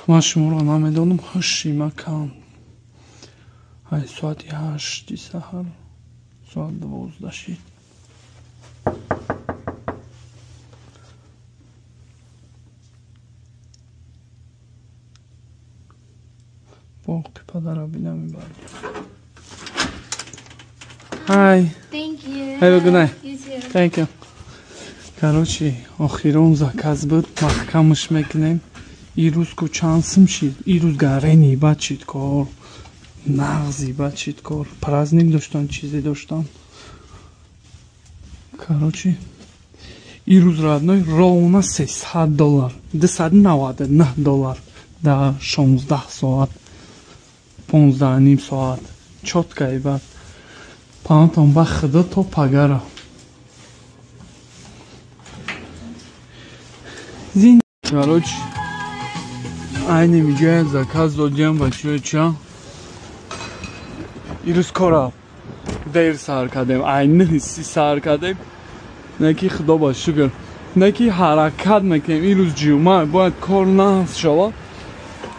Ман шуморо намедонам, ҳуши ма кам. Ай соати 8 саҳар, соат 12 шид. Боқи падара бинам мебарам. Hi. Thank you. Have a good night. You too. Thank you. Короче, охирон заказ буд, маҳкамаш мекунем. Ирӯз ку чанд сум шид? Ирӯз гарени бад шид кор. Нағзи бад шид кор. Праздник доштан, чизе доштан. Короче, ирӯз родной ровно $300, $299 дар 16 соат, 15.5 соат. Чётко бад. Панатон ба худо то пагара. Короче, айни миҷая заказ додиам бачаҳо. Ирӯз кора дер сар кардем, айни си сар кардем. Не ки худо ба шукр, не ки ҳаракат мекунем. Ирӯз ҷумъа бояд кор нағз шавад.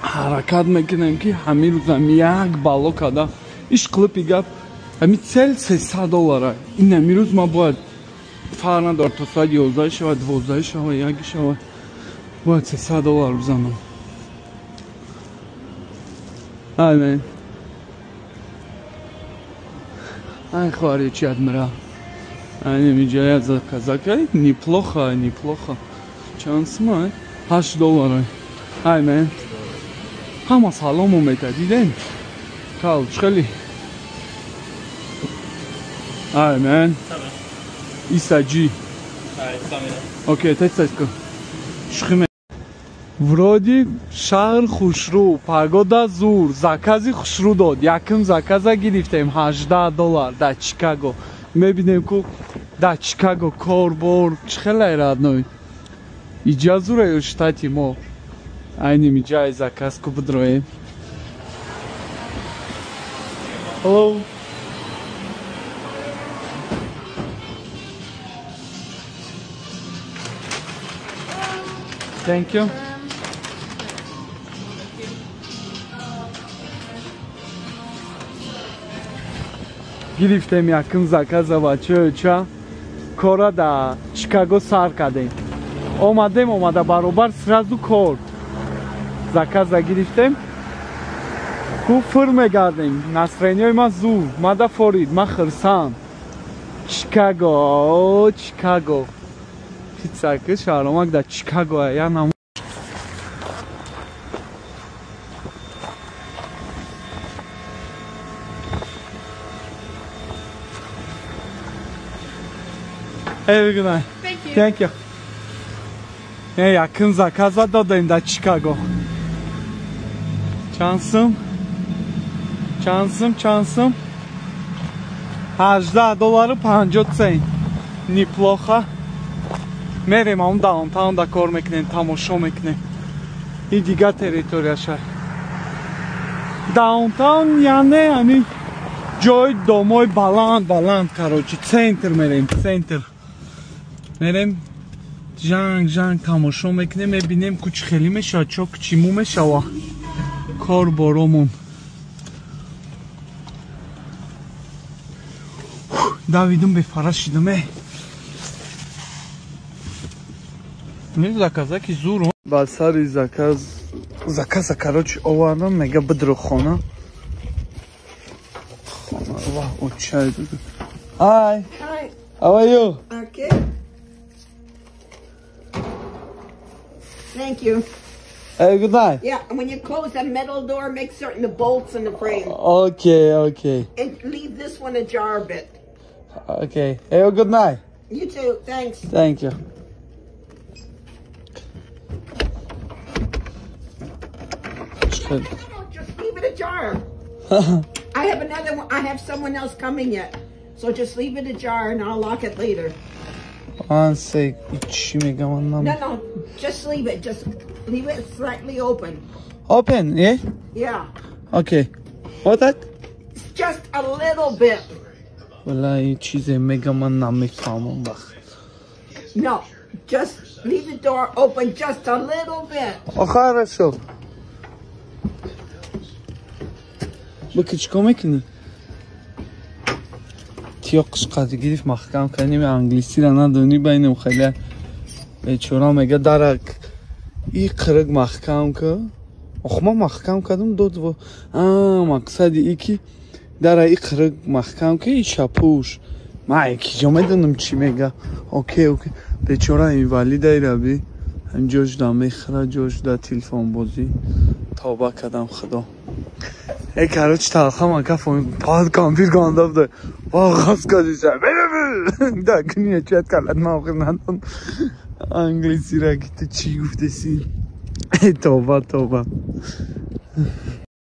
Ҳаракат мекунем ки ҳамин рӯзам як бало када. Иш қилипи гап, ҳамин цел $300. Ин ҳамин рӯз ман бояд фарқ надорад то соати 11 шавад, 12 шавад, 1 шавад. Бояд $300 бизанам. Hi man. Ай хоҳари чият мира. Ай миҷая заказакай, неплохо, неплохо. Чанд сум? $8. Hi man. Ҳама салом омеда, дидем? Кал, чхели. Hi man. Иса G. Окей, тецко. Шхиме. Вроде шаҳр хушрӯ, погода зур, закази хушрӯ дод. Якум заказа гирифтем $18 дар Чикаго. Мебинем ку дар Чикаго кор бор чӣ хеле родной. Иҷа зура ё штати мо. Айни миҷаи заказ ку бидроем. Hello. Thank you. Гирифтем якум заказа бачаҳо. Кора да Чикаго сар кардем. Омадем, омада баробар сразу кор. Заказа гирифтем. Ку фур мегардем. Настроениеи ма зур, мада форид, ма хирсанд. Чикаго, Чикаго. Пиццаки шаҳромак дар Чикаго я нам. Have a good night. Thank you. Thank you. Якум заказа додем дар Чикаго. Чанд сум? Чанд сум? $18.50. Неплохо. Мерем он даунтаун да кор мекунем, тамошо мекунем. И дигар территорияша. Даунтаун яъне ҳамин ҷои домои баланд баланд, короче, центр мерем, центр. Мерем жанг жанг тамошо мекунем, мебинем ку чӣ хеле мешавад, чо чиму мешава кор боромон. Давидум бефара шидам. Не заказаки зур. Ба сари заказ заказа короче овардам, мега бидро хона. Хона ва очай. Hi. Hi. How are you? Okay. Thank you. Hey, good night. Yeah, and when you close the metal door, make certain the bolts in the frame. Okay, okay. And leave this one ajar a bit. Okay. Hey, good night. You too. Thanks. Thank you. No, just leave it ajar. I have another one. I have someone else coming yet. So just leave it ajar and I'll lock it later. One sec. No, just leave it. Just leave it slightly open. Open, yeah? Yeah. Okay. What that? Just a little bit. والله چیزی میگم من نمیفهمم بخ. No, just leave the door open just a little bit. آخرشو. Бики, чикор мекунӣ? Тиёқш қади гирифт, маҳкам кардем. Англисиро надонӣ, байнем хеле бечора. Мега, дарак и қирик маҳкам ка. Ох, ман маҳкам кардам, дод. А мақсади и ки дара и қирик маҳкам ка, и шапуш. Ман киҷо медонам, чӣ мега? Окей, бечора инвалидай раби, ҷош да мехӯра, ҷош да телефонбозӣ. Тавба кардам, худо. Э, короче, талхам ака пад кампир ганда буда. Вағаз кадиса. Да куния чат калат, ма охир надон англисира, ки ту чӣ гуфтеси. Э, тавба, тавба.